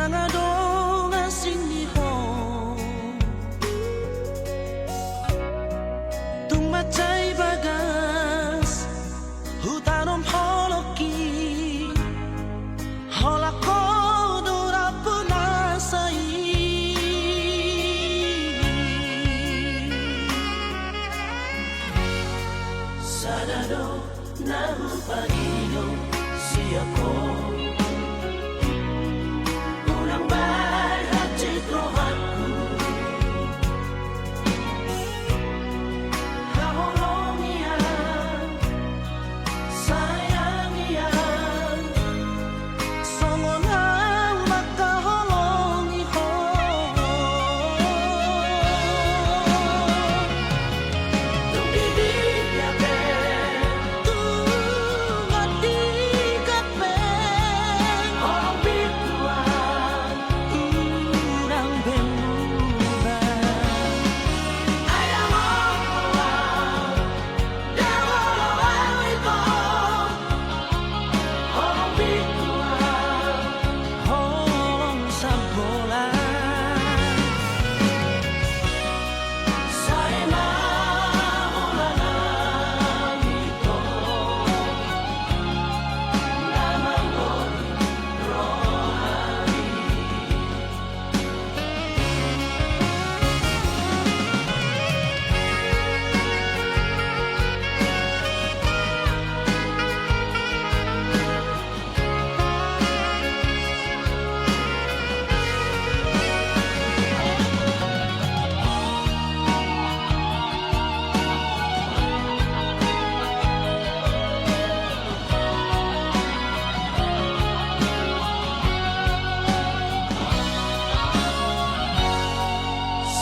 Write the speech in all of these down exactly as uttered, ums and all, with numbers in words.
Nang adong asing ni ho, tung mansai bagas hutanom holongki, holan ho do rambu nasa i. Sada do na hupaido sian ho, unang bahen hansit rohangku. Haholongi au, sayangi au, songon au mangkaholongi ho. Tung di dia pe, tung di dia pe, holong pintu an, unang be muba. Ai dang olo au, dang olo au ito, holong pintu an, holong sambola. Sai ma holan ito, na mangoli rohami.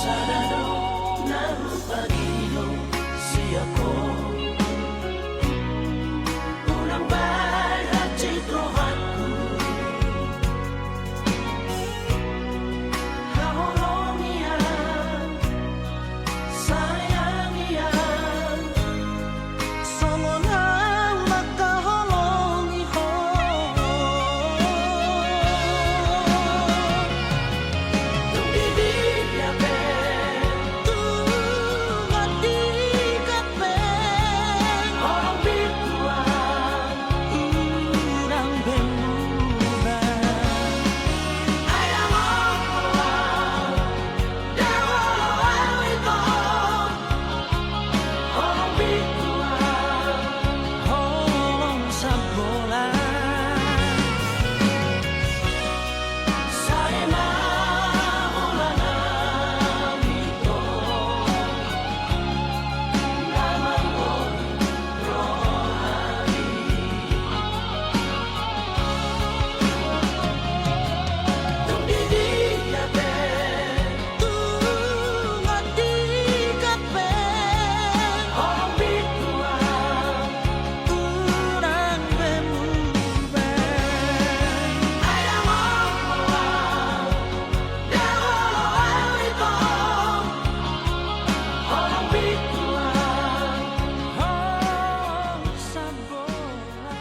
Sada do na hupaido sian ho, unang bahen hansit rohangku. Haholongi au, sayangi au, songon au mangkaholongi ho. Tung di dia pe, tung di dia pe, holong pintu an, unang be muba. Ai dang olo au, dang olo au ito, holong pintu an, holong sambola. Sai ma holan ito, na mangoli rohami. Tung di dia pe, tung di dia pe, holong pintu an, unang be muba. Ai dang olo au, dang olo au ito, holong pintu an, holong sambola.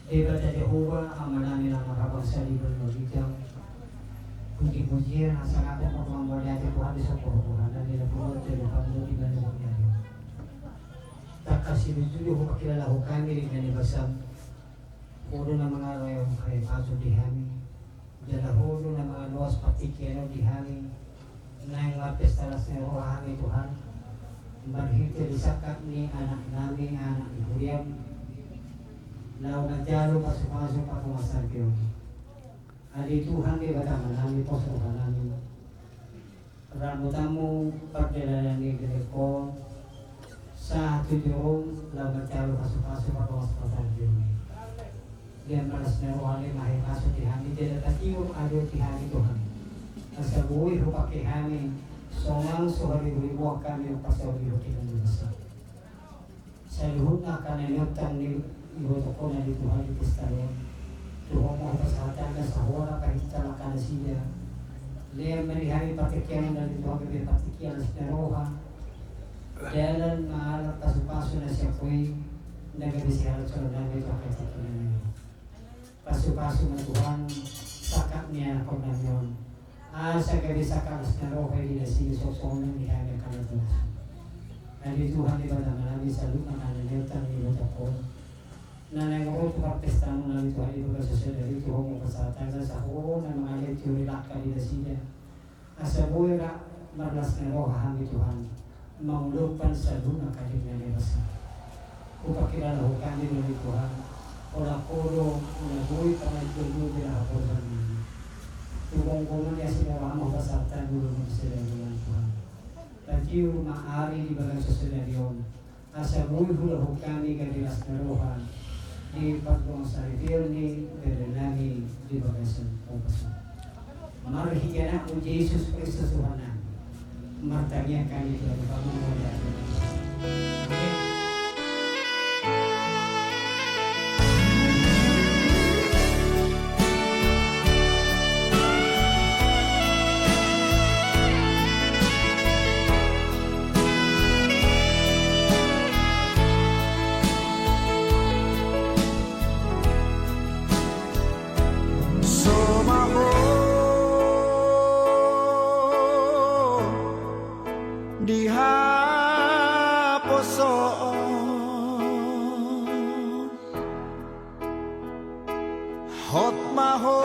Debata Jahowa, Amanami na marhabangsa di banua ginjang, puji-pujian, hasangapon ma pamauliate Tuhan, di sokor Tuhan, na nilapuan tu Tuhan di banua ginjang. Tangkas i do jolo hupakilala hami di na ni basam. Ho do na mangalehon hahipason di hami, jala ho do na mangaloas partingkian on di hami. Naeng marpesta las ni roha hami Tuhan, marhite di sangkap ni anaknami, anak ni huriam, laho manjalo pasu-pasu pardongansaripeon. Ale Tuhan Debata Amanami, pos rohanami. Rambutanmu pardalanan ni gereja on, sahat tu joro on laho manjalo pasu-pasu pardongansaripeon. Lean ma las ni roha, lean ma hahipason di hami, jala patimur adong di hami Tuhan, asa boi hupake hami sonang so haribu-ribuan hami, pasauli ho di na ni basam. Saluhutna angka na niontang ni, diboto Ho na di Tuhan di pesta on, tu Ho ma hupasahat hami, asa Ho na pahinta angka nasida. Lean ma di hami partingkian na di Tuhan, gabe partingkian las ni roha. Dalan ma alat pasu-pasu na sian Ho i, na gabe sihalat songon nami tu angka tingki na nami. Pas Pasu ma Tuhan, sangkap ni anakkonnami on. Asa gabe sangkap las ni roha i di nasida songon na di hami angka na tuas. Ale Tuhan Debata ma nami, saluhutna na naeng ro tu ibotongkon, na naeng ro tu parpestaan on, ale Tuhan, di bagasan sadari on, tu hamu pasahat hata, asa Ho na mangalehon ulaon di nasida. Asa boi rap marlas ni roha hami Tuhan, mangulahon saluhutna karingan ni basa. Hupangkilala Ho hami ale Tuhan, holan Ho do na boi pangaturhon di haporseaon nami. Tu gomgoman ni asi ni roham hupasahat hami ulaon nami sadari on Tuhan. Patiur ma ari di bagasan sadari on. Asa boi huulahon hami gabe las ni roha di pardongansaripeon ni bere nami di bagasan ombas on. Marhite Anakmu Jesus Kristus Tuhan nami, martangiang hami tu Ho. Amen. Somaho di haposoon. Hot ma ho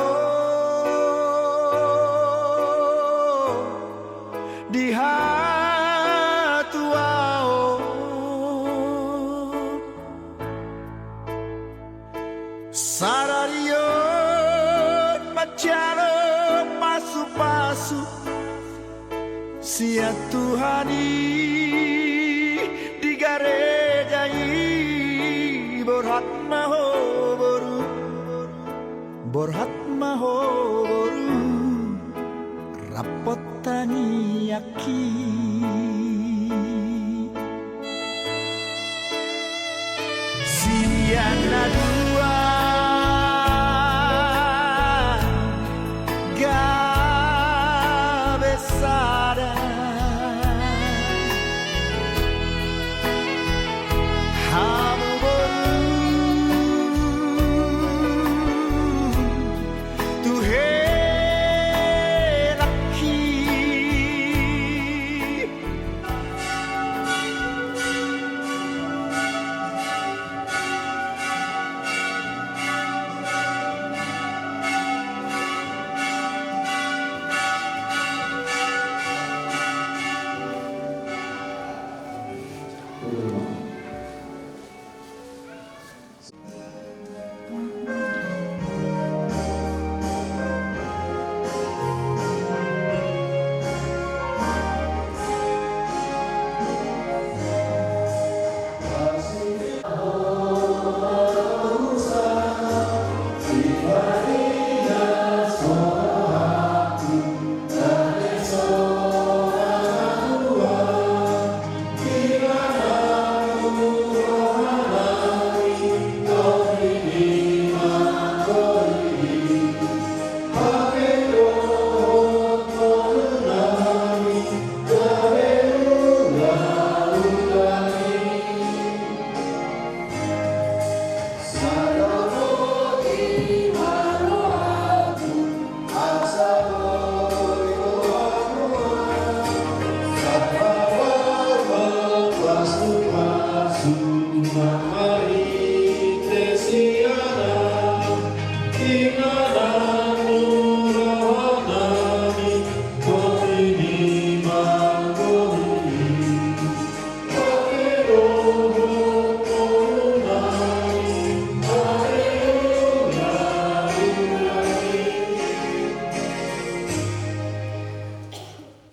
di hatuaon. Sadari on manjalo pasupasu sian Tuhan i di gareja i. Borhat ma ho boru, borhat ma ho boru, rap tangiangki. Sian na dua gabe sada. Hamu boru tu helangki.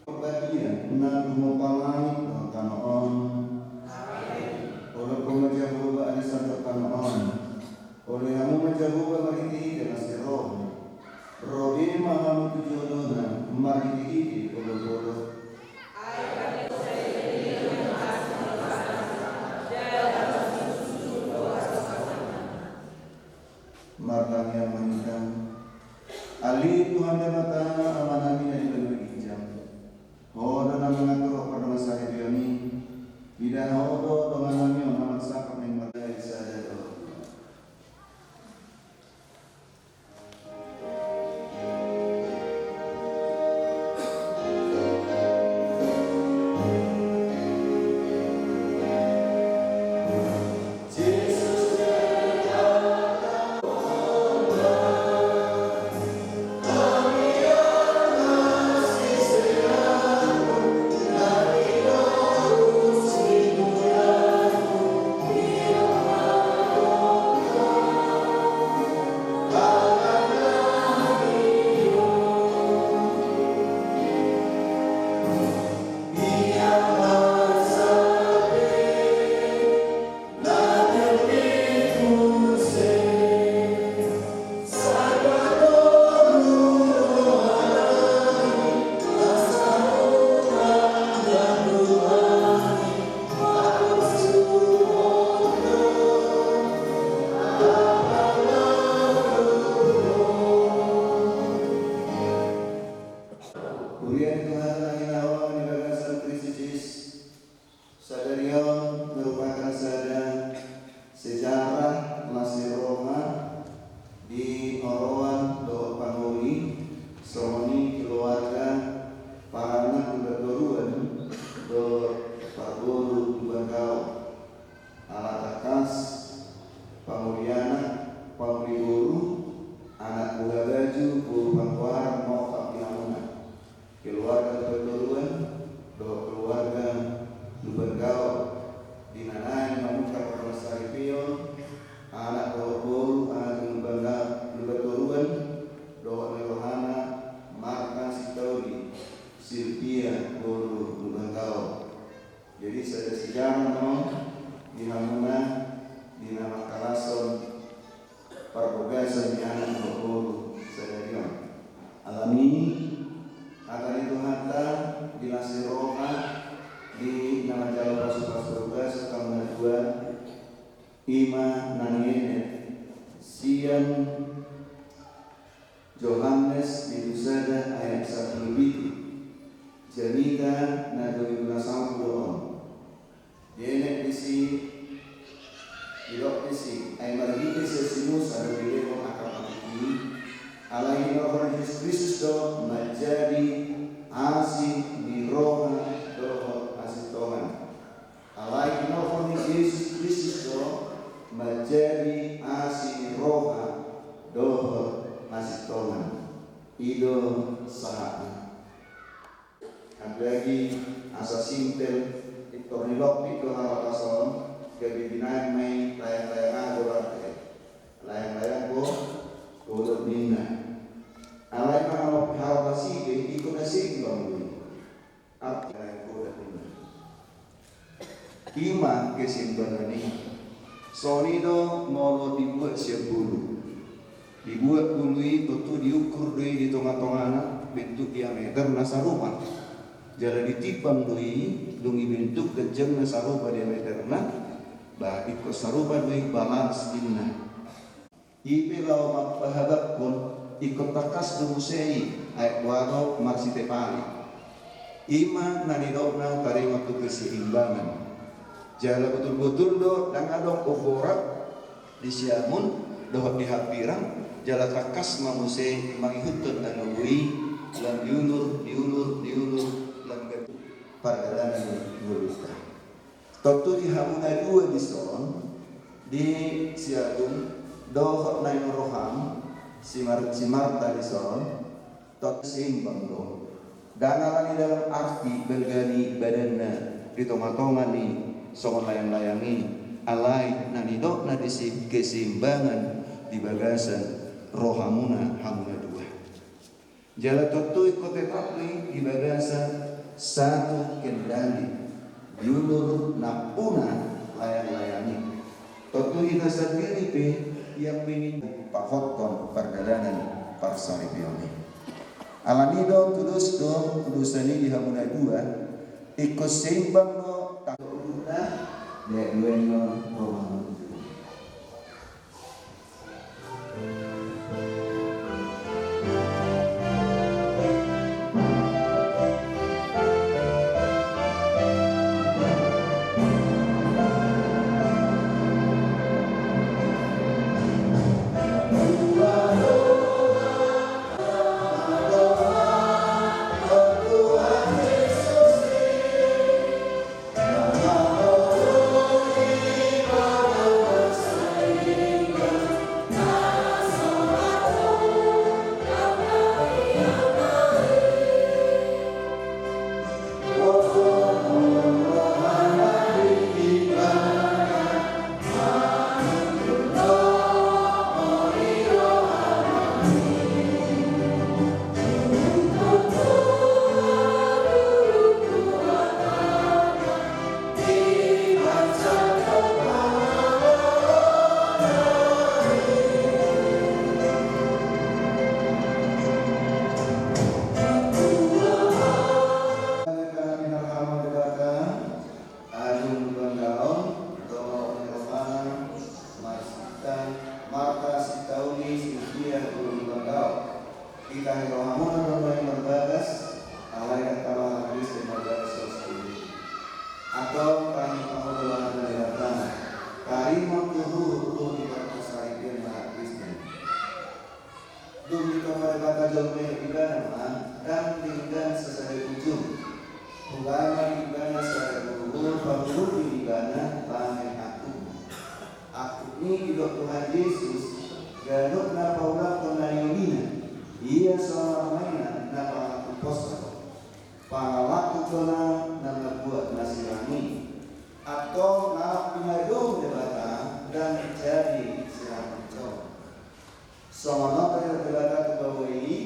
Parbadia na tumompa langit dohot tano on. Olophon ma Jahowa ari sandok tano on. Ole hamu ma Jahowa marhitehite las ni roha. Robe ma hamu tu jolona marhitehite olopolop. Martangiang ma hita. Ale Tuhan Debata, Amanami na di banua ginjang. Ho do na mangatur pardongansaripeon i. Ida Ho do dongannami on na marsangkap naeng mardongan sada do. Sian anak dohot boru sadari on. Alani hata ni Tuhanta, di las ni roha, di na manjalo pasupasu bagasan hamu na dua, i ma na nienet sian Johannes bindu sada ayat sampulu pitu. Jamita na dua ribu na sampulu on. Dienet disi, didok disi, ai marhite sian si Musa do dilehon angka patik i, alai hinorhon ni Jesus Kristus do manjadi asi ni roha dohot hasintongan. Alai hinorhon ni Jesus Kristus do manjadi asi ni roha dohot hasintongan. I do sahatna. Apalagi asa simpel, pintor ni lompit do harapason, gabe binaen ma i layang-layang aha do rante. Layang-layang godang ninna. Alai mangalompit harapas i pe ingkon na seimbang do i. Arti layang godang ninna. I ma keseimbangan i. Songon i do molo dibuat sian bulu. Dibuat bulu i tontu diukur do i di tonga-tongana bentuk diameterna sarupa. Jala ditimbang do i, dung dibentuk ganjangna sarupa diameterna, ba ingkon sarupa do i balance ninna. I pe laho mambahabakkon, ingkon tangkas do muse i, ai boha do marsitepani. I ma na nidokna taringot tu keseimbangan. Jala botul-botul do ndang adong umborat di siamun dohot di hambirang, jala tangkas ma muse mangihuthon anogo i, lam diulur, diulur, diulur, lam ganjang pardalanan ni ngolunta. Tontu di hamu na dua dison, di si Agung dohot na inoroham, si Mar-, si Marta dison, tontu seimbang do. Ndang ala ni dalam arti balga ni badanna di tonga-tonga ni songon layang-layang i, alai na nidokna disi keseimbangan di bagasan rohamuna hamu na dua. Jala tontu ingkon tetap do i di bagasan satu kendali, diulur nampuna layang-layang i. Tontu hita sandiri pe yang ingin pahothon pardalanan parsaripeon i. Alani do tudos do tudosan i di hamu na dua, ingkon seimbang do tangkas. Agung Banggaon, dohot ni rohana, Marta Sitauni, Silvia Agung Banggaon. Ditahi rohamuna do na marbagas, alai dang tama halak Kristen marbagas hostia. Antong tahi hamu do roha ni Debata, taringot tu huhut-huhut ni parpasaripeon halak Kristen. Dung ditopa Debata jolma i ibana ma, dang denggan sasada ujung. Hubaen ma di ibana sada guruhur, pangguruhon di ibana bahen angkup. Angkup i didok Tuhan Jesus, ganup na paulakhon na niulina, ia so marmaina na pangangkuphonsa. Pangalangkup do na mambuat na sirang i. Antong na pinadomu Debata, dang jadi sirang ni jolma. Songon on do didok Debata tu baoa i,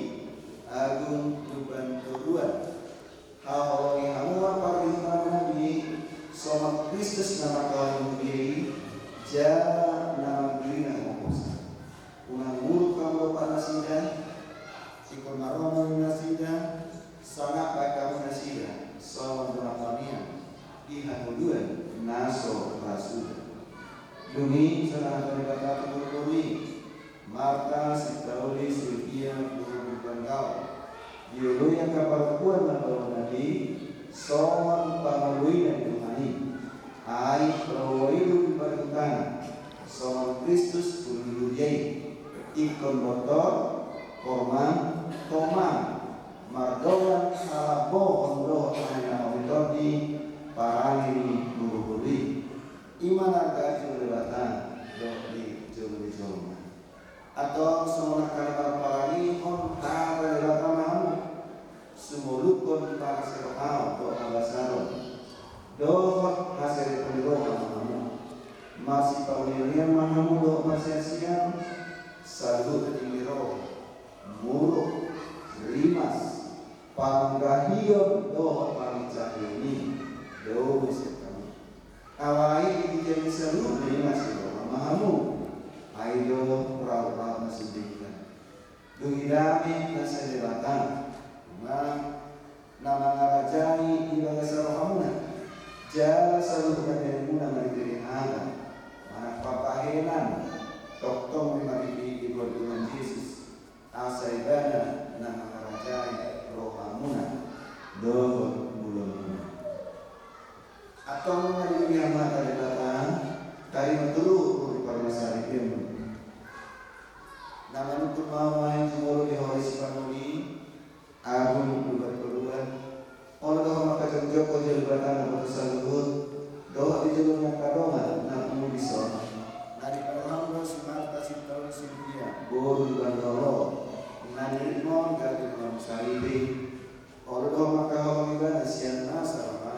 Agung Tuban toruan. Haholongi hamu ma parlinggoman nami, songon Kristus na mangkaholongi huria i, jala na manggiring na humoposa. Unang muruk Ingkon marroha ma nasida, sangap bahen hamu nasida songon dongan panian di hangoluan na so ra suda. Dung i sonang hata ni Debata tu boruboru i, Marta, Sinta Oli, Silvia, Marta, Marta Gao, dioloi angka parompuan na baoa nami songon pangoloina di Tuhan i. Ai roha i do diparhutana songon Kristus tu huria i. Ingkon botor, pormang, tomang, mardongan halambohon dohot hahinangkon ni tondi parange ni boruboru i. I ma na gabe jolo ni Debata dohot di jolo ni jolma. Antong songon angka na marparangehon hata ni Debata ma hamu, sumolukhon parasirohaon dohot habasaron dohot haseriton ni roha ma hamu. Marsipaunionionon ma hamu dohot marsiansian, saluhut tingki ni roha, muruk, rimas, panggahion dohot pangincahion i dao muse hamu. Alai di tingki ni saluhutna i masiroha ma hamu. Ai do rautrau na sudingkan. Dung i dame na sian Debata ma na mangarajai di bagasan rohamuna. Jala saluhut na dainmuna marhite hata manang pambahenan, tongtong ma i marhite di goar ni Tuhan Jesus. Asa Ibana na mangarajai rohamuna dohot ngolumuna. Antong na dilehon ni Debata, taringot tu parmasaripenmuna. Na manungkun ma ahu jumolo di hori sipangoli, Agung Lumban Toruan. Olo do hamu angka jongjongkon di jolo ni Debata na boto saluhut, dohot di jolo ni angka dongan na pungu dison. Na diparrohahon do si Marta, Sinta Oli, Silvia, boru Lumban Toruan, na niritmon gabe dongan saripe. Olo do hamu angka holong Ibana sian nasa roha,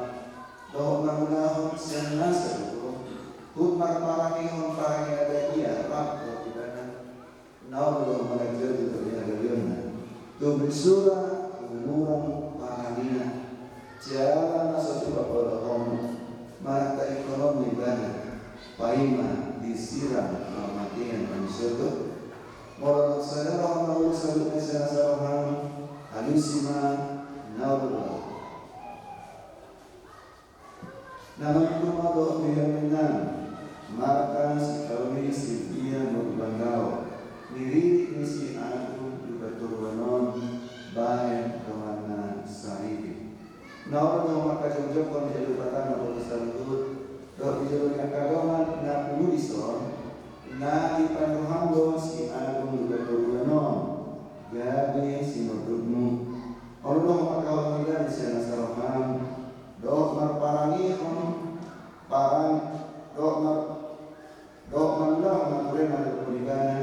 dohot mangulahon sian nasa gogo, huhut marparangehon parange na badia rap dohot Ibana. Na olo do hamu manjadi tu hagaleonna, tu bensura, umuran, parangena, jala na so tupa paulahonon, manang tadingkonon Ibana, paima disirang hamatean na di surgo. Molo lam sada roha mangolu saluhutna sian nasa roham, alusi ma na olo do. Na manungkun ma dohot di hami na Marta, Sinta Oli, Silvia, boru Lumban Gao, niririt ni si Agung Lumban Toruan on bahen donganna saripe. Na olo do hamu angka jongjongkon di jolo ni Debata na boto saluhut, dohot di jolo ni angka dongan na pungu dison. Na diparrohahon do si Agung Lumban Toruan on gabe simordukmu. Olo do hamu angka holong Ibana sian nasa roham, dohot marparangehon parang, dohot mar, dohot mangulahon na ture na nidok ni Ibana,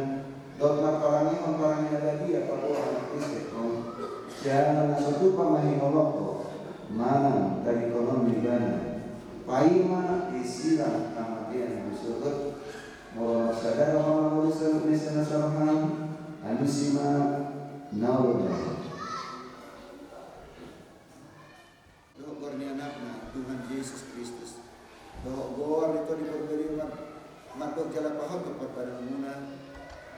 dohot marparangehon parange na badia paboa hamatean on. Jala na so tupa ma hinolangku manang tadingkonon Ibana, paima disirang hamatean na di surgo. Molo lam sada roha mangolu saluhutna sian nasa roham, alusi ma na olo do. Dohot goar ni Anakna, Tuhan Jesus Kristus, dohot goar ni Tondi Porbadia ma, mandok jala pahot tu parbadanmuna,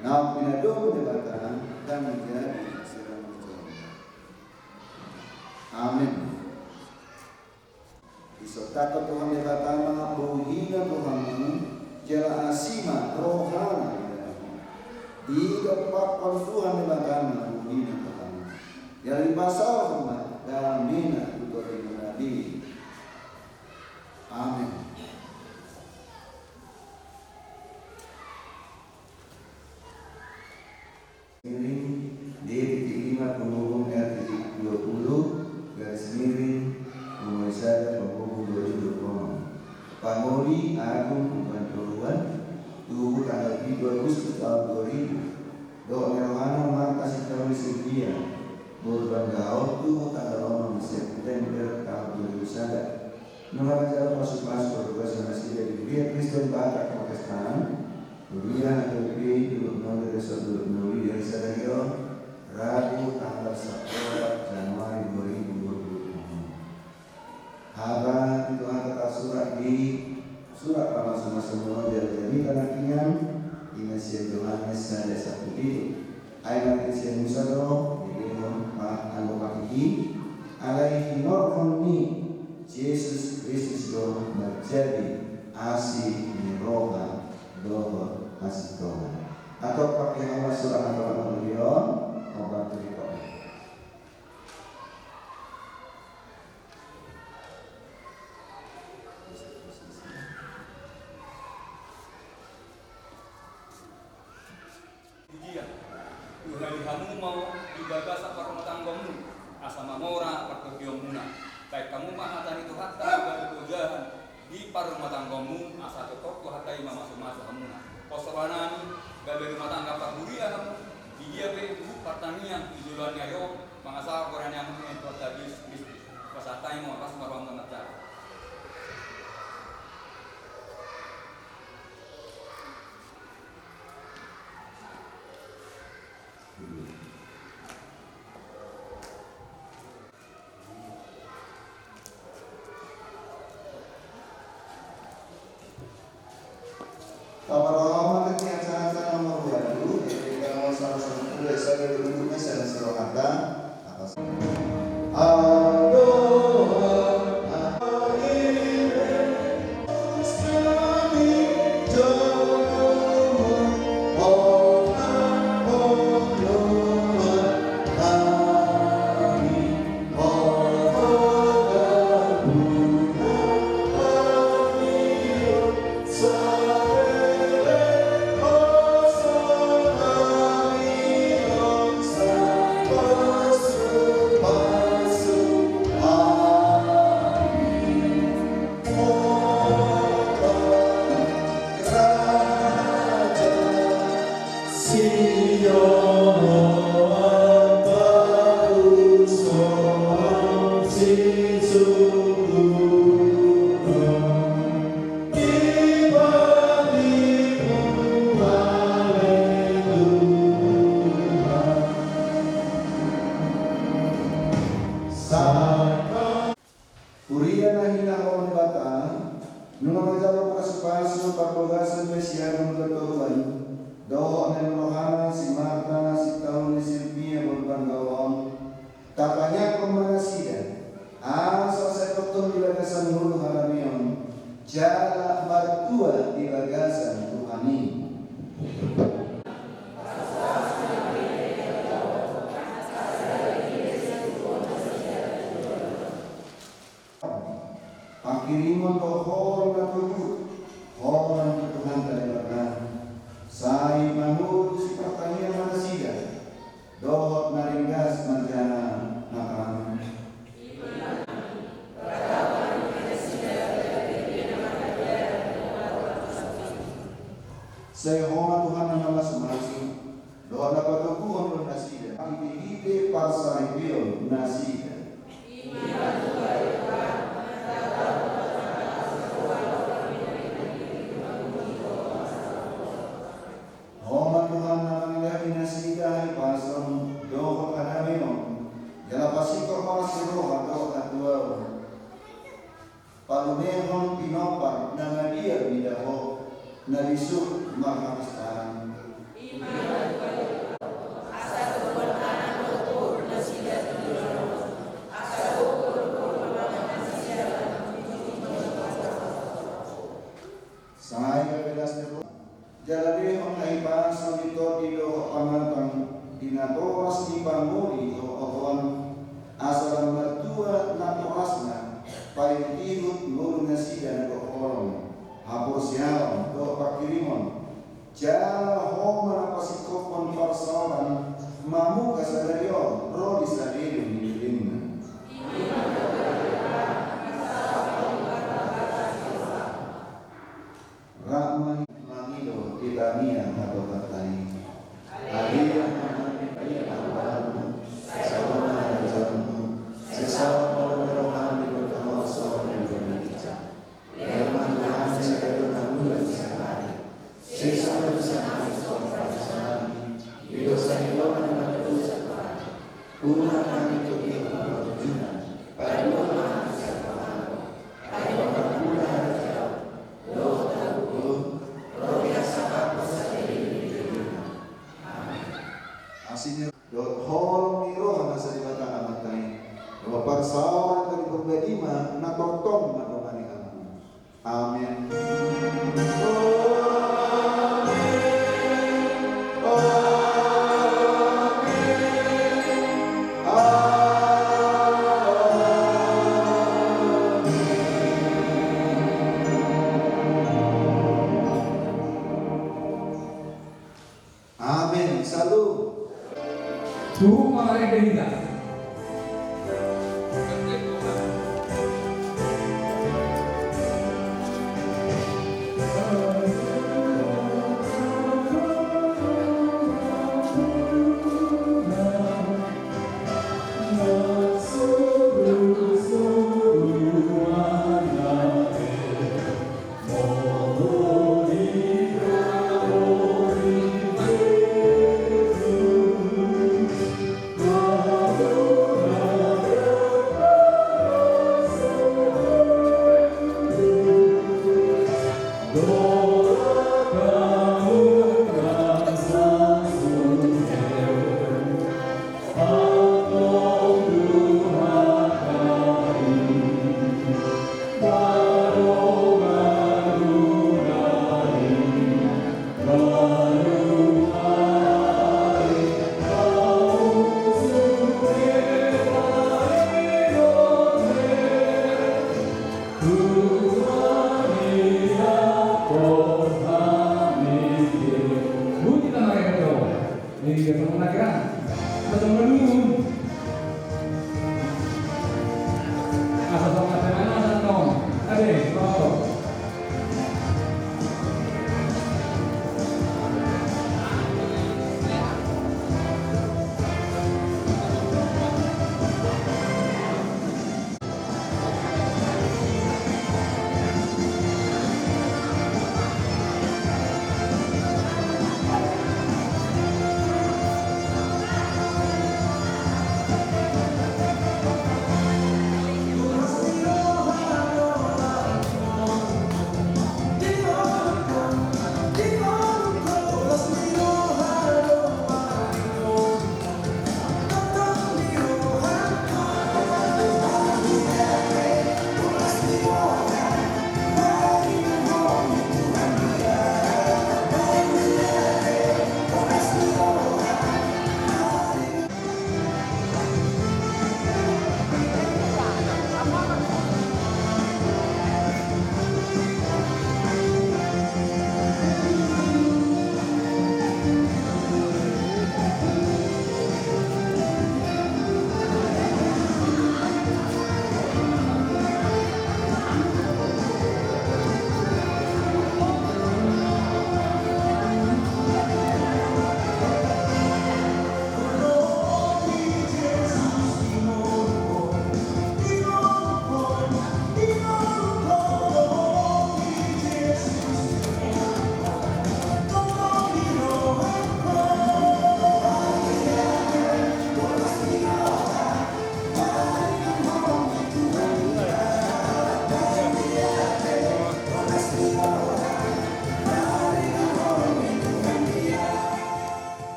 naung pinadomu Debata, ndang manjadi sirang ni jolma. Amen. Disontak Tuhan Debata ma bohina tu hamu, jala asi ma rohana di dalammu. Didompakkon Tuhan Debata ma bohina tu hamu, jala dipasaorhon ma damena tu tondimu nangkin. Amen. Miring, D titik lima, penghubung R titik dua puluh, garis miring, nomor sada, penghubung dua ribu dua puluh enam. Pangoli Agung Lumban Toruan, tubu tanggal pitu Agustus tahun dua ribu. Dohot ni rohana Marta Sinta Oli Silvia, boru Lumban Gao, tubu tanggal onom September tahun dua ribu sada. Nunga manjalo pasupasu partugasan nasida di Huria Kristen Batak Protestan, Huria H K B P Dolok Noli, Resort Dolok Noli, Desa Darion, Rabu tanggal sampulu opat Januari dua ribu dua puluh enam. Hata ni Tuhanta tarsurat di surat pamasumasu Mual Jamita Nangkiningan, i ma sian Johannes sada sampulu pitu. Ai marhite sian Musa do didok ma anggo pake i, alai hinorhon ni Jesus Kristus do manjadi asi ni roha dohot hasintongan. Antong pake hamu ma surat na tolu on, hombar tu dipot. Pujian. Tuhali hamu ma di bagasan parrumatanggaonmu, asa mamora partondion muna. Baen hamu ma hata ni Tuhanta gabe pojahan di parrumatanggaonmu, asa tongtong Tuhanta i mamasumasu hamuna. Pos rohanami, gabe rumah tangga parhuria hamu, di dia pe huhut partangiang di joloan ni ari on, mangasahon goar ni Amanta Tuhanta Jesus Kristus. Pasahat hami ma, las ma roham na marjaha. Panorama ketiak sangat nomor dua puluh, jadi kalau salah satu dua saya dulu saya suruh kata apa sih? Huria na hinaholongan ni Debata, nunga manjalo pasupasu parbagason ni si Agung Gatoruan dohot na niluluanna si Marta Sitaun ni Silvia Bontang Gawaon, tatangiangkon ma nasida asa sai tongtong di bagasan ngolu hadameon jala martua di bagasan Tuhan i. Pangkirimon do holong na togu, holong ni Tuhanta Debata. Sai mangurusi partangiangan nasida dohot na ringgas manjana na kalangan. Sai Ho ma Tuhan na mamasumasu dohot na patoguhon nasida marhitehite parsaripeon nasida. Ho ma Tuhan na mangilangi nasida hahipason dohot hadameon, jala pasingkop ma nasida roha dohot hatuaon. Palumehon pinompar na mabiar mida Ho, na bisuk marhatastaan. Sai gabe las ni roha. Jala lehon hahipason ni tondi dohot pamatang di natoras ni pangoli dohot otoan, asa lam martua natorasna paihutihut ngolu nasida na gok holong, haporseaon dohot pangkirimon, jala Ho ma na pasingkophon parsaoran mamuka sadari on ro di saleleng ni lelengna. Rap ma hita mangido di tangiang na tongtong i. Adia ma hami di tangiang na tongtong i. Sai saut ma harajaonmu. Sai saut ma roham di tonga ni tonga ni. Lehon ma Tuhan sahali on hangoluan sian hami. Sesa ma dosa nami songon panesanami di dosa ni dongan na mardosa tu hami. Unang hami togihon tu parunjunan. Palua ma hami sian pangago. Ai Ho ma na harajaon, dohot hagogoon, ro di hasangapon saleleng ni lelengna. Amen. Sinir dohot holong ni roha na sadebata Amanta i, dohot parsaoran na parbadia ma na tongtong mandongani hamu. Amen. Amen. Salam. Tuhan marende hita.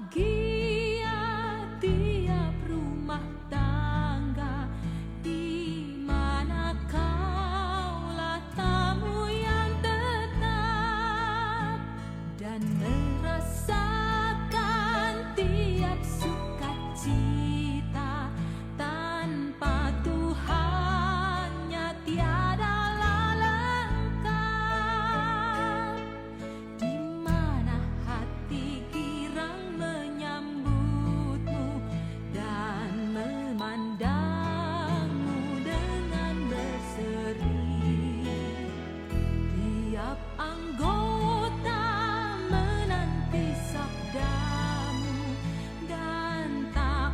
Berbahagia tiap rumah tangga di mana kaulah tamu yang tetap dan merasakan tiap sukacita. Tanpa Tuhannya tiadalah lengkap. Di mana hati girang menyambutmu dan memandangmu dengan berseri. Tiap anggota menanti sabdamu dan tak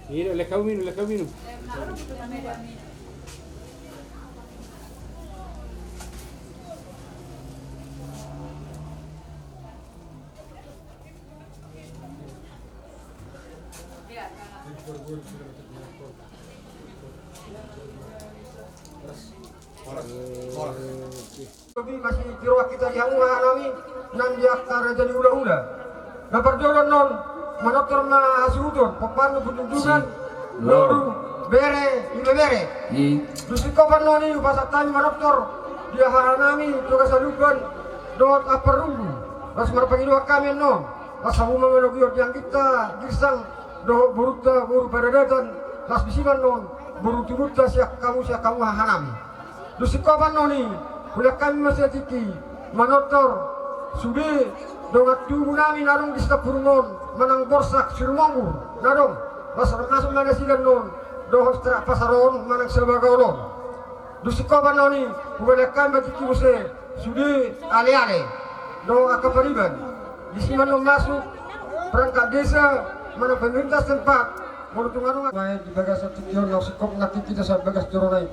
Minum, lehon hamu minum, lehon hamu minum. Masih jiro hita di hamu hahanami nang di angka raja ni hulahula. Na parjolo annon manortor ma hasuhuton, pomparan, punjunjungan, boru, bere, ibebere. Dung singkop annon i hupasahat hami manortor di hahanami Toga Salumban dohot Amparunggu, laos marpangidoan hami annon, laos hamu ma manogihon di angginta Girsang dohot borunta boru Padadatan, laos disi ma annon boru tubunta sian hamu, sian hamu hahanami. Dung singkop annon i, hulehon hami ma sian tingki manortor sude dongan tubu nami na adong di Sitampurung on, manang Borsak Sirumongur na adong, laos masuk ma nasida annon dohot Pasar on manang Sabagaol on. Dung singkop annon i, hulehon hami ma tingki muse sude aleale dohot angka pariban. Disi ma annon masuk perangkat desa manang pemerintah setempat. Molo tung adong ma i di bagasan tingki on, laos singkop nangkin hita sian bagas jorona i.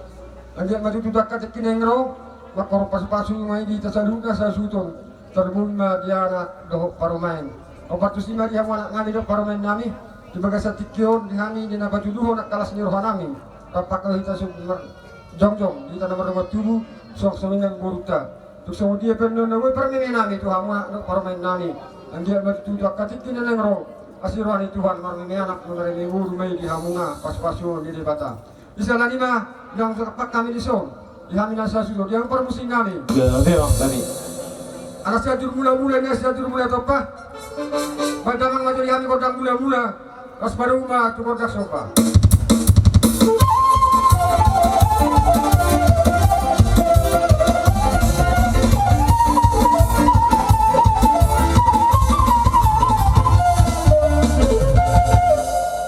Anggiat ma tutu tu angka tingki naeng ro, mangkorhon pasupasu ma i di hita saluhutna sahasuhuton, tarlumobi ma di anak dohot parumaen. Ompa tusi ma di hamu anak nami dohot parumaen nami, di bagasan tingki on di hami di na patuduhon angka las ni roha nami, rap angka hita sude marjongjong di hita na mardongan tubu, suang songon i nang borunta. Tung songon dia pe annon na boi parmeme nami tu hamu anak dohot parumaen nami, anggiat ma tutu tu angka tingki na naeng ro, asi roha ni Tuhan, marmeme anak marmeme boru ma i di hamuna, pasupasu ni Debata. Di siala ni i ma, unang so tampak hami dison, di hami na sahasuhuton, di hamu parmusik nami. Gabe ma hami. Ala Sianjur Mulamula, na Sianjur Mula Tompa. Baen damang ma jo di hami gondang mulamula. Laos padomu ma tu gondang somba.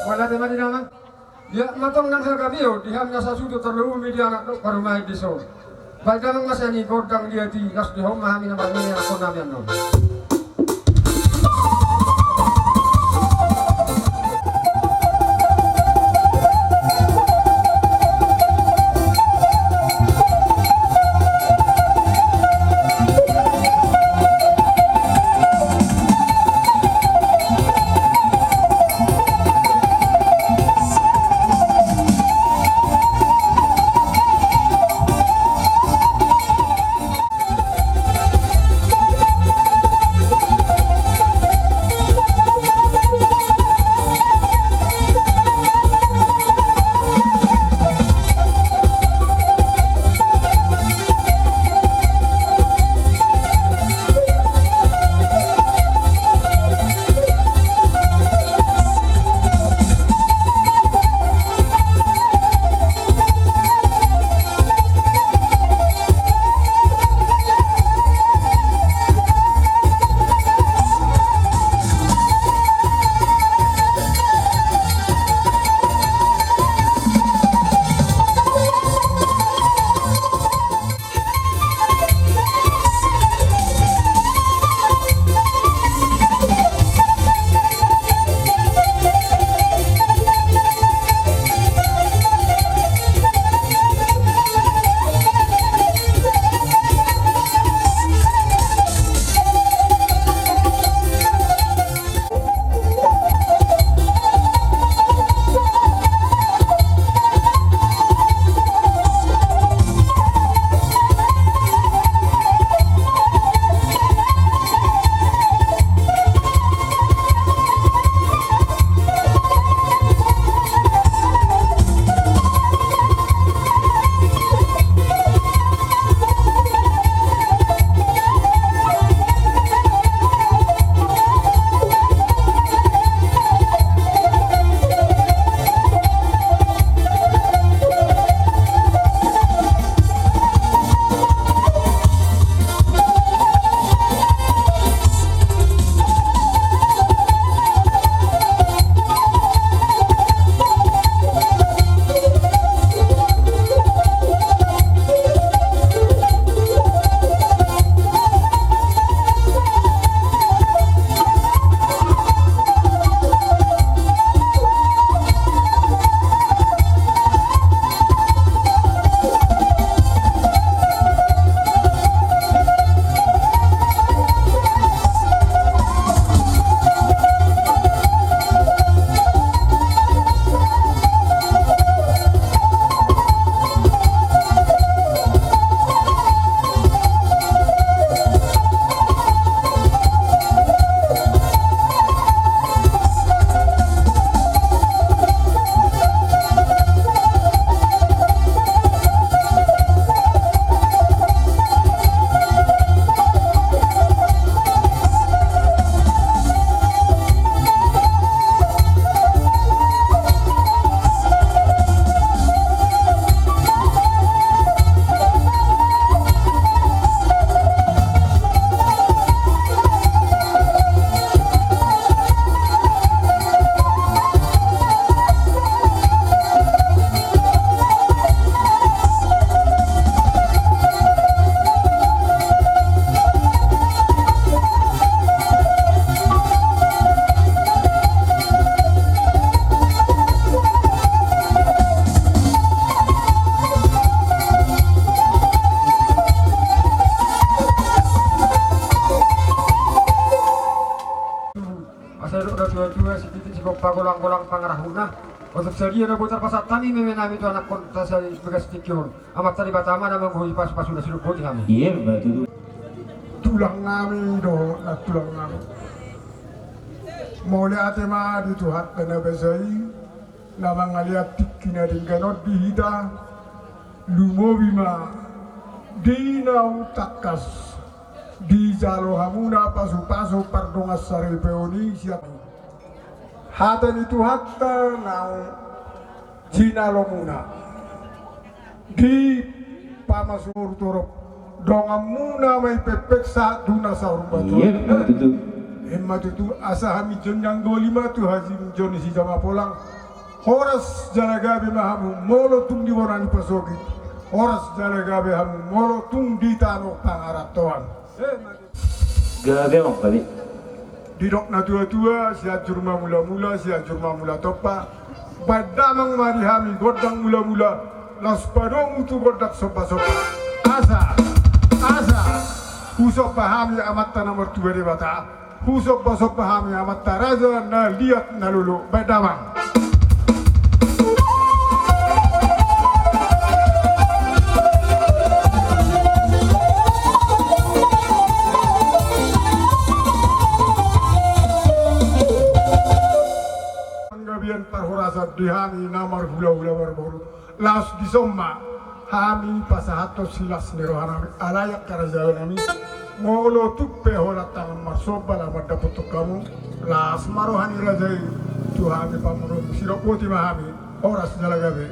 Mauliate ma di damang. Ia ma tong nang hagabeon di hami na sahasuhuton, tarlumobi di anak dohot parumaen dison. Baen damang ma sian i gondang di atas i, laos dihon ma hami na marmeme anakkon nami annon. Golang-golang pangarahutna. Otik sadia na boi tarpasahat hami meme nami tu anakhonta sai bagas tingki on. Amanta Debata ma na manggohi pasu-pasuna, sidok boti hami. Iya, betul. Tulang nami do, na tulang nami. Mauliate ma di Tuhanta na basa i, na mangalean tingki na denggan on di hita, lumobi ma di naung tangkas dijalo hamuna pasu-pasu pardongan saripeon i sian hata ni Tuhanta naung jinalomuna. Di pamasu boru torop, donganmuna ma i pekpek sahat tu na saur matua. Iya, betul. Emma tutu, asa hami jongjang doli ma tu hajinjon ni si Jama Polang. Horas jala gabe ma hamu molo tung di bona ni pasogit. Horas jala gabe hamu molo tung di tano pangarantoan. Gabe, Amang, gabe. Didok na tua-tua, Sianjur ma mula-mula, Sianjur ma mula tompa. Baen damang ma di hami gondang mula-mula, laos padomu tu gondang somba-somba. Asa, asa, husomba hami Amanta na martua Debata. Husomba-somba hami amanta raja na liat na lolo. Baen damang. Panggabean parhorasan di hami na marhula-hula marboru. Laos dison ma hami pasahathon silas ni rohanami, alai angka raja nami, molo tung pe holan tangan marsomba laho mandapothon hamu, las ma roha ni raja i tu hami pamoruonmu. Sidok boti ma hami, horas jala gabe.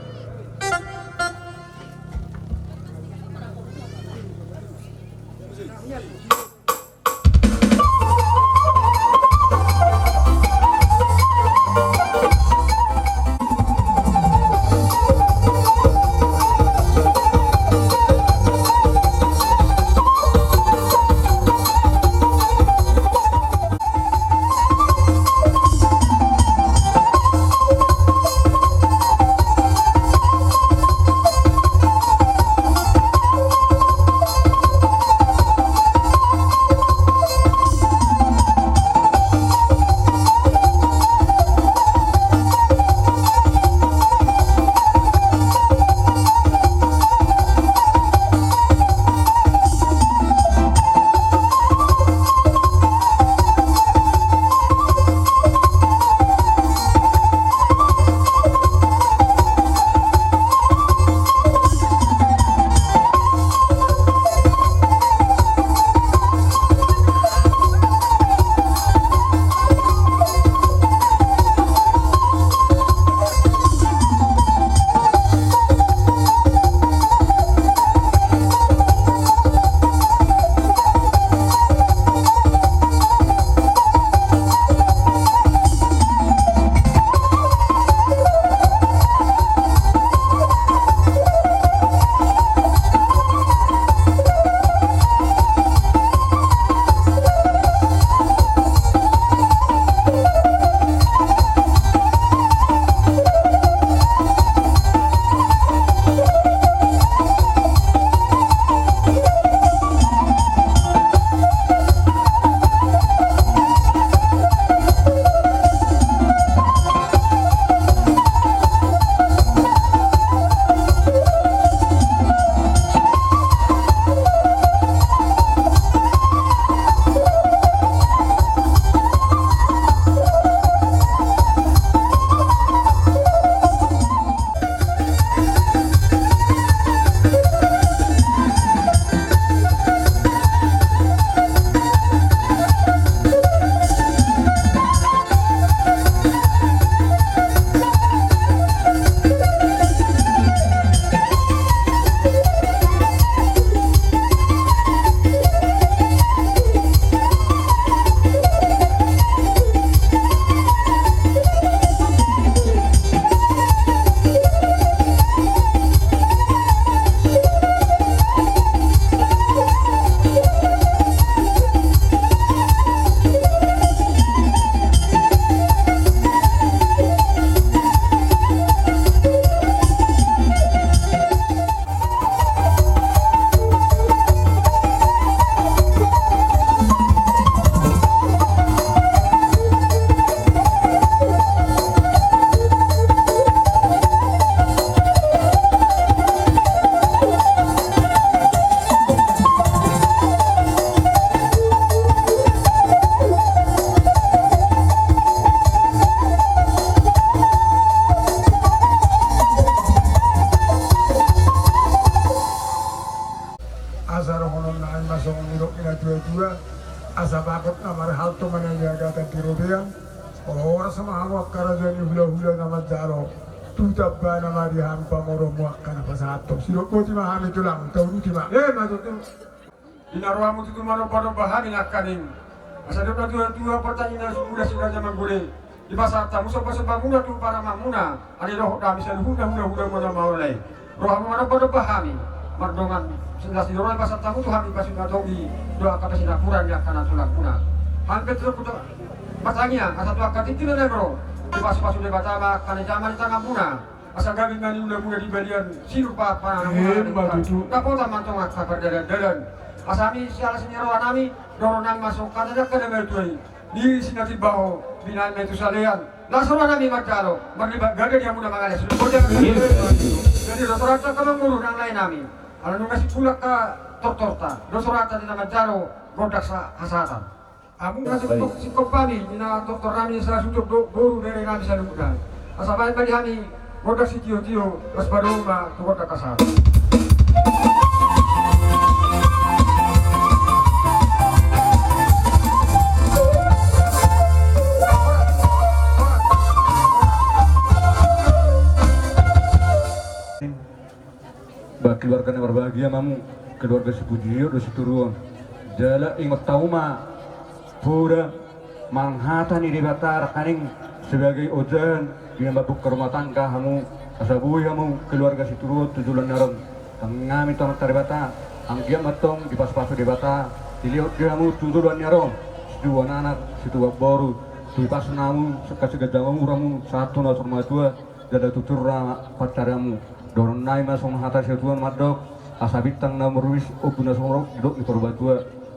Natua-tua, asa bagot na marhalto manang i agatan di robean. Horas ma hamu angka raja ni hula-hula na manjalo. Tu tambana ma di hami pamoruonmu angka na pasahathon. Sidok boti ma hami tulang, tauduti ma. Emma tutu. Di na rohamu tutu manomba-nomba hami nangkaning. Asa didok natua-tua, partangiangan simuda si raja manggule. Dipasahat hamu somba-sombamuna tu paramanmuna, asa dohot hami saluhutna hula-hula muna maulai. Rohamu manomba-nomba hami, mardongan silas ni roha dipasahat hamu tu hami, pasu-pasuna dohot angka pasinapuran ni angka na tulangmuna. Hami pe tutu partangiang, asa tu angka tingki na naeng ro, dipasu-pasu Debata ma angka na jaman di tanganmuna. Asa gabe ma niulamuna di balian sinur pa-, pananamuna. Emma tutu. Dapotan ma antong angka pardalan-dalan. Asa hami siala sian ni rohanami, dohononnami ma songon hata ni angka na martua i. Diri si na timbaho, binahen ma i tu salean. Las rohanami manjalo, marlipatganda di hamuna mangalean. Emma tutu. Jadi dos rohanta angka amangboru nang laenami. Ala nunga simpul angka tortorta, dos rohanta di na manjalo gondang sa-, hasahatan. Hamu na singkop, singkop hami, ninna tortornami, sasuhut dohot boru, berenami saluhutna. Asa bahen ma di hami gondang sitio-tio, las padomu ma tu gondang hasahatan. Ba keluarga na marbahagia ma hamu, keluarga Sipujio dohot Situruon. Jala ingot hamu ma poda manang hata ni Debata nangkaning sebagai ojahan di na mambuka rumah tangga hamu, asa boi hamu keluarga Situruon tu joloan ni ari on. Tangihon hami tu Amanta Debata, anggiat ma antong dipasu-pasu Debata, dilehon di hamu tu joloan ni ari on situan anak, situan boru, tu dipasuna hamu, sangkap siganjang umur hamu, sahat tu na saur matua, jala tutur ma pansarianmu. Dohononnami ma songon hata ni situatua mandok, asa bintang na marumis, ombun na sumorop, didok ni parbatua.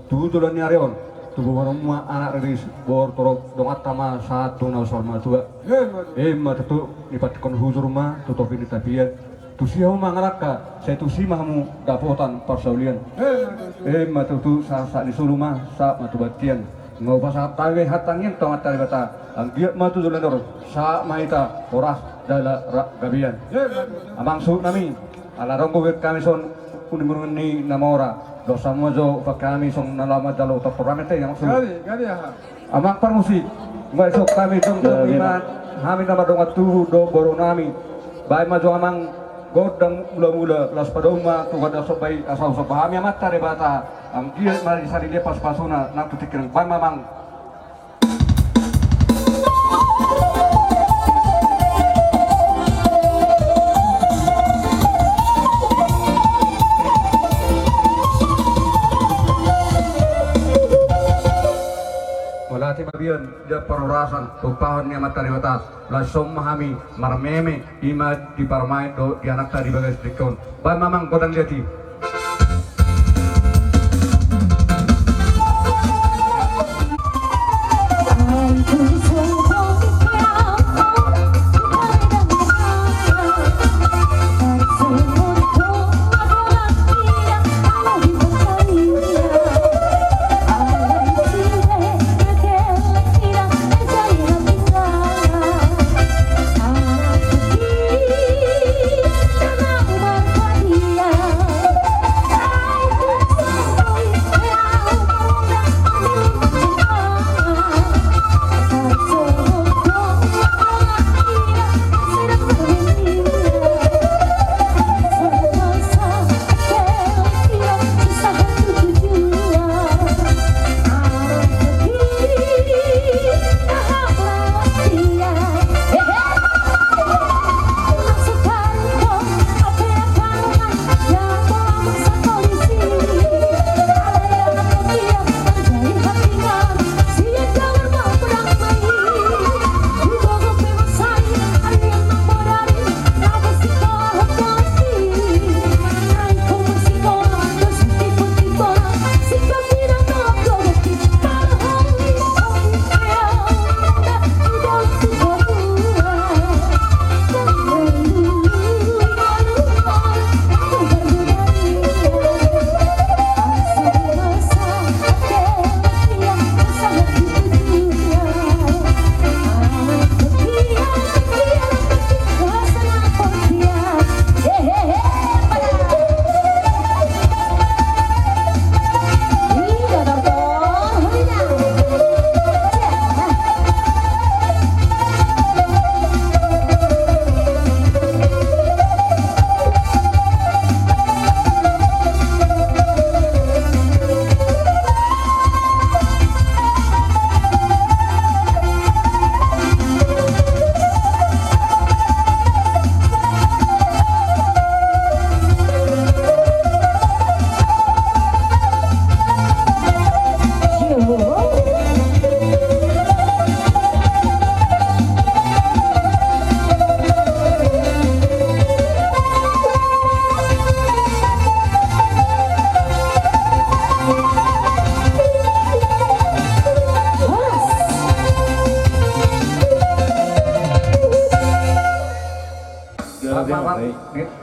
Tu joloan ni ari on, tubuhon hamu ma anak riris, boru torop, donganta ma sahat tu na saur matua. Emma tutu. Emma tutu, nipantikkon hujur ma tu topi ni tapian. Tusi hamu mangalangka, sai tusi ma hamu dapotan parsaulian. Emma tutu. Emma tutu, sahat-sahat ni solu ma, sahat ma tu bontean. Nunga hupasahat hami hata tangiang tu Amanta Debata, anggiat ma tu joloan ni ari on, sahat ma hita horas jala rap gabean. Amang suhutnami, ala adong be hami songon uning-uning ni na mora, dos hamu ma jo hami songon na laho manjalo tortor hami ate, amang suhut. Gabe, gabe aha? Amang parmusik, nunga dison hami jongjong, gabe, ima hami na mardongan tubu dohot borunami. Bahen ma jo amang gondang mula-mula, laos padomu ma tu gondang somba i, asa husomba hami Amanta Debata, anggiat ma di sarilia pasu-pasuna nang tu tingki on. Bahen ma amang. Mauliate ma Bian, jala parhorasan, tumpahon ni Amanta Debata, laos dison ma hami marmeme, ima di parumaen dohot di anakta di bagasan tingki on. Bahen ma amang gondang liat i.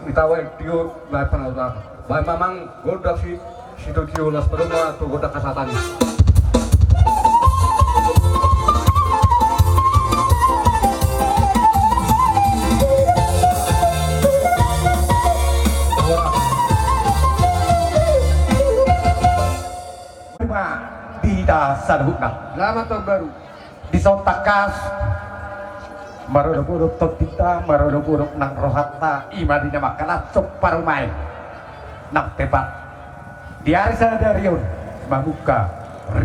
Ita baen tio, baen panauta. Baen ma amang gondang si, situtu las padomma tu gondang hasahatan i. Ima di hita saluhutna. Selamat tahun baru. Dison tangkas marodop-odop tondinta, marodop-odop nang rohanta, ima di na mangkalashon parumaen nang tepat di ari sadari on mamungka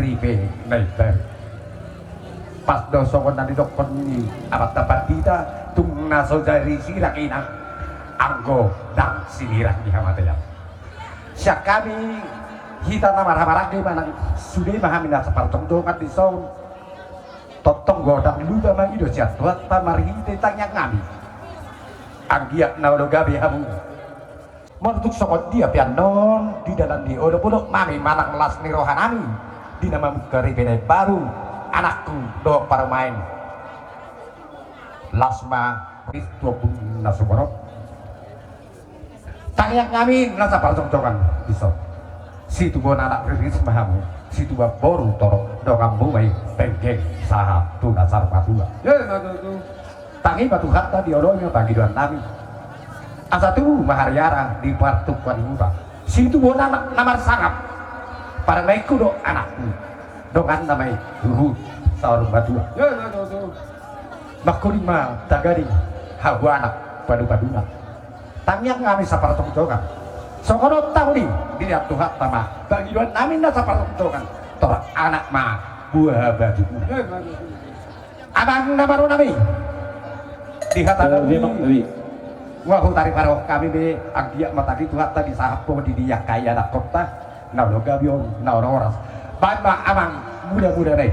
ripe na imbaru. Pas do songon na nidokkon ni amanta pandita, tung na so jadi sirang inang, anggo ndang sinirang ni hamatean. Sian hami hita na marhahamaranggi manang sude ma hami na saparjongjongan dison. Tongtong godang lupa mangido sian Tuhanta marhite tangiang hami. Anggiat na olo gabe hamu. Molo tung songon dia pe annon di dalan ni olop-olop nami manang las ni roha nami di na mamungka ripe na imbaru, anakku dohot parumaen. Las ma ris tu ombun na sumorop. Tangiang hami na saparjongjongan dison. Situbuan anak riris ma hamu, situbuan boru torop donganmu ma i, penggeng sahat tu na saur matua. Tangi ma Tuhanta dioloi ma pangidoan nami. Asa tubu ma hariara di partungkoan i muna. Situbuan anak na marsangap. Parumaenku dohot anakku. Donganna ma i huhut saur matua. Mangkuling ma tagading hamu anak padupaduna. Tangiang hami saparjongjongan. Songon on tahu di, dilehon Tuhanta ma pangidoan nami na saparjongjongan. Tor anak ma buha batu. Amang na marunami. Di hata nami. Wah, hutari parok kami be, anggiat ma tagi Tuhanta disahap ho di dia kaya anakkonta. Na olo gabe on, na olo horas. Baen ma amang muda-muda na i.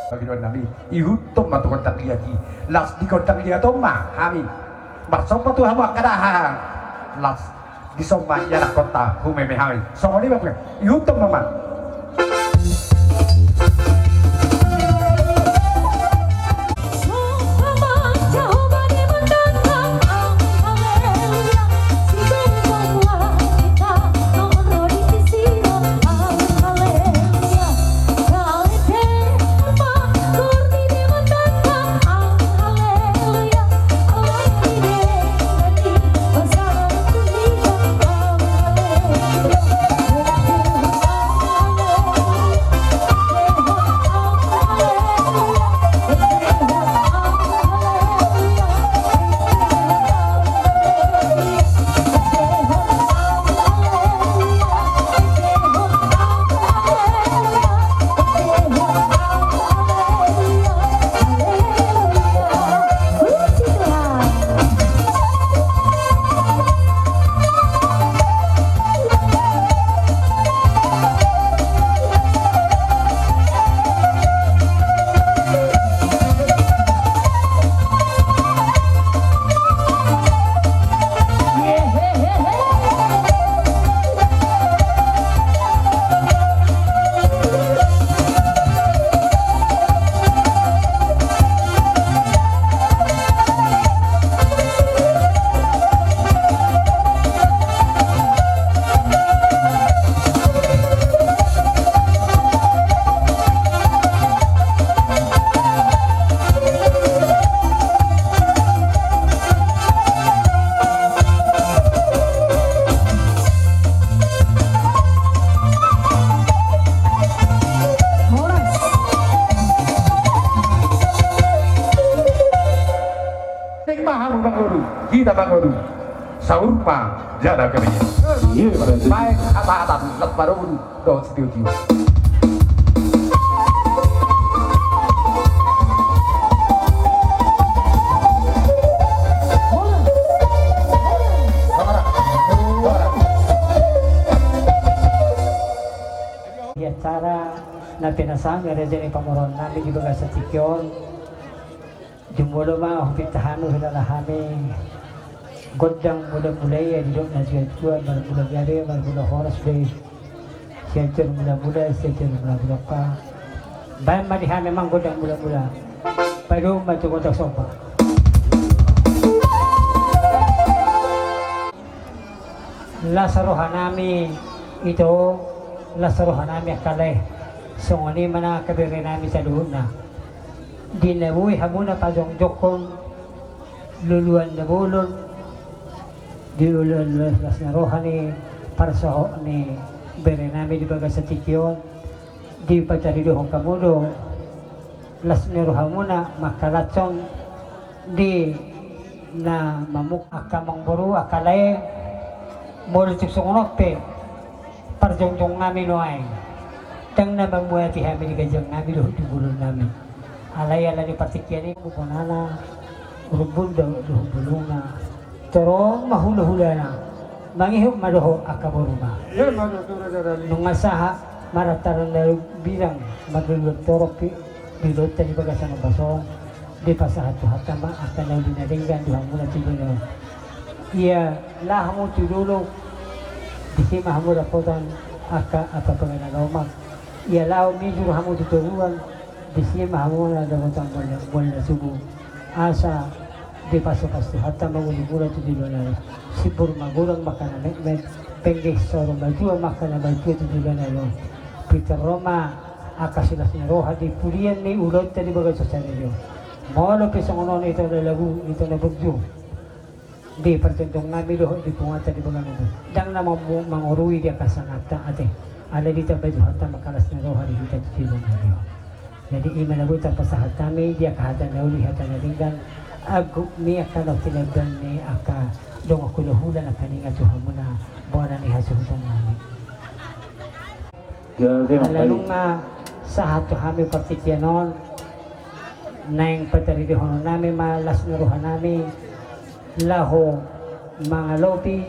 Pangidoan nami, ihuthon ma tu gondang liat i. Las di gondang liat on ma hami marsomba tu hamu angka dahahang. Las dison ma ianakkonta humeme hami. Songon i ma pe. Ihuthon ma amang. Horas. Ning ma hamu mangolu, hita mangolu. Saur ma jala gabe. Baen hasahatan las parungkun dohot sitio-tio. Di acara na pinasahat ni raja ni pamoruon nami di bagasan tingki on. Jumolo ma hupinta hami, hulala hami. Gondang mula-mula i, didok na tua-tua, marmula gabe, marmula horas do i. Sian tor mula-mula, sian tor mula-mula. Baen ma di hami amang gondang mula-mula. Padomu ma tu gondang somba. Las rohanami ito, las rohanami angka lae. Songon i ma nang angka berenami saluhutna. Di na boi hamuna pajongjongkon luluan na bolon, di ulaon las ni roha ni parsaoran ni berenami di bagasan tingki on, dipataridohon hamu do las ni rohamuna mangkalashon di na mamungka. Angka amangboru, angka lae, molo tung songon on pe parjongjongnami nuaeng, ndang na mamuati hami di ganjangnami dohot di bolonnami. Alai ala ni partingkian i, bonana, rumbun do dohot bolona, torop ma hulahulana, mangihut ma dohot angka boruna. Nunga sahat marantara na bidang marluluan torop i, di ulaonta di bagasan ombas on, dipasahat Tuhanta ma angka na uli na denggan di hamuna tu joloan. Ia laho hamu tu dolok, disi ma hamu dapotan angka apa-apa na lomak. Ia laho mijur hamu tu toruan, disi ma hamu na dapotan mual na tubu. Asa dipasu-pasu Tuhanta ma umurmuna tu joloan on. Simbur ma godang ma angka na metmet, penggeng soro matua ma angka na matua tu joloan on. Pintor ro ma angka silas ni roha di pudian ni ulaonta di bagasan sadari on. Molo pe songon on ito na lagu, ito na burju, di parjonjongnami dohot di punguanta di bagasan on, ndang na mamu-, mangorui di angka sanganta ate. Alai ditambai Tuhanta ma angka las ni roha di hita tu joloan on. Jadi i ma na boi tarpasahat hami di angka hata na uli, hata na denggan, anggup ni angka na tinadingan ni angka dongan hulahula nangkaningan tu hamuna bona ni hasuhutannami. Ala nunga sahat tu hami partingkian on, naeng pataridohononnami ma las ni rohanami laho mangalopi,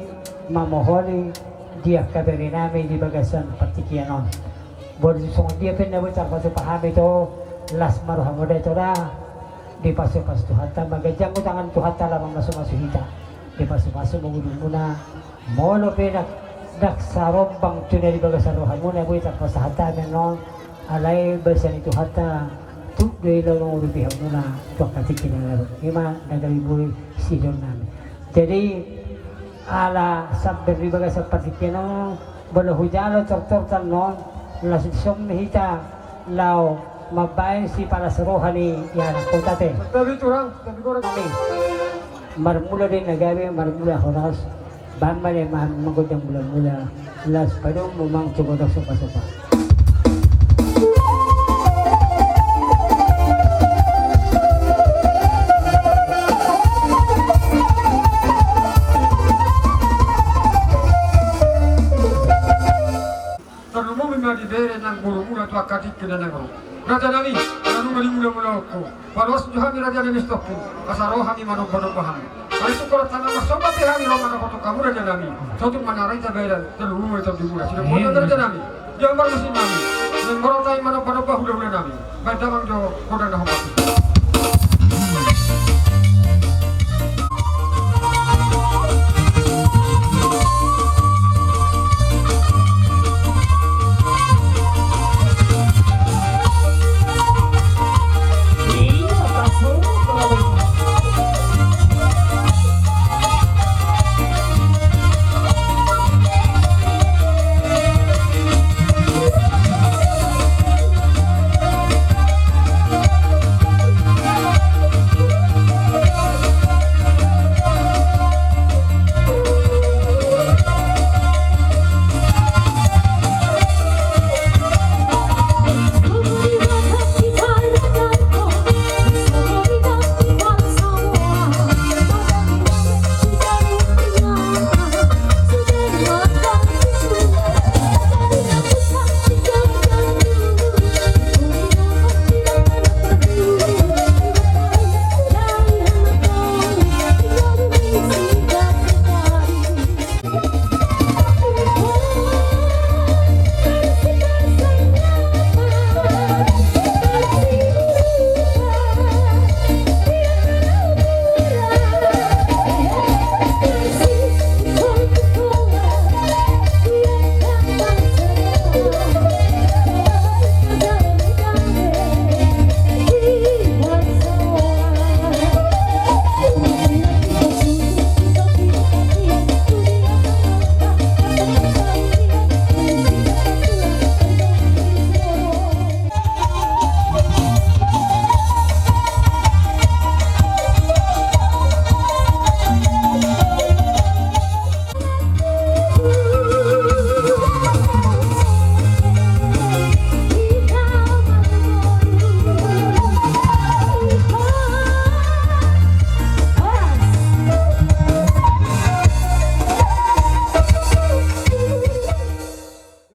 mamoholi di angka berenami di bagasan partingkian on. Boi songon dia pe na boi tarpatupa hami ito, las ma rohamu da ito da. Dipasu-pasu Tuhanta ma, ganjang ma tangan Tuhanta laho mamasumasu hita. Dipasu-pasu ma ngolumuna. Molo pe ndang, ndang sarombang tu na di bagasan rohamuna boi tarpasahat hami annon, alai basa ni Tuhanta, tuk do i laho mangurupi hamuna tu angka tingki na laho. I ma na gabe boi sidohononnami. Jadi ala samper di bagasan partingkian on, molo hujalo tortor annon, langsung ma hita laho mambaen sipalas roha ni ianakhonta ate. Tapi turang, tapi goreng. Amin. Marmula do i na gabe, marmula horas. Baen ma di hami amang gondang mula-mula. Las, padomu ma amang tu gondang somba-somba. Tarlumobi ma di bere nang borumuna tu angka tingki na naeng ro. Rajanami, na nunga di mula-mulaonku, paloas jo hami rajanami sitongkin, asa ro hami manomba-nomba hami. Ai tung holan tangan marsomba pe hami ro mandapothon hamu rajanami. Sotung ma na ra hita baen, tarlumobi ma di mula. Sidok gondang rajanami, di ambar musim nami. Naeng ro hami manomba-nomba hula-hulanami. Baen damang jo gondang na hombar.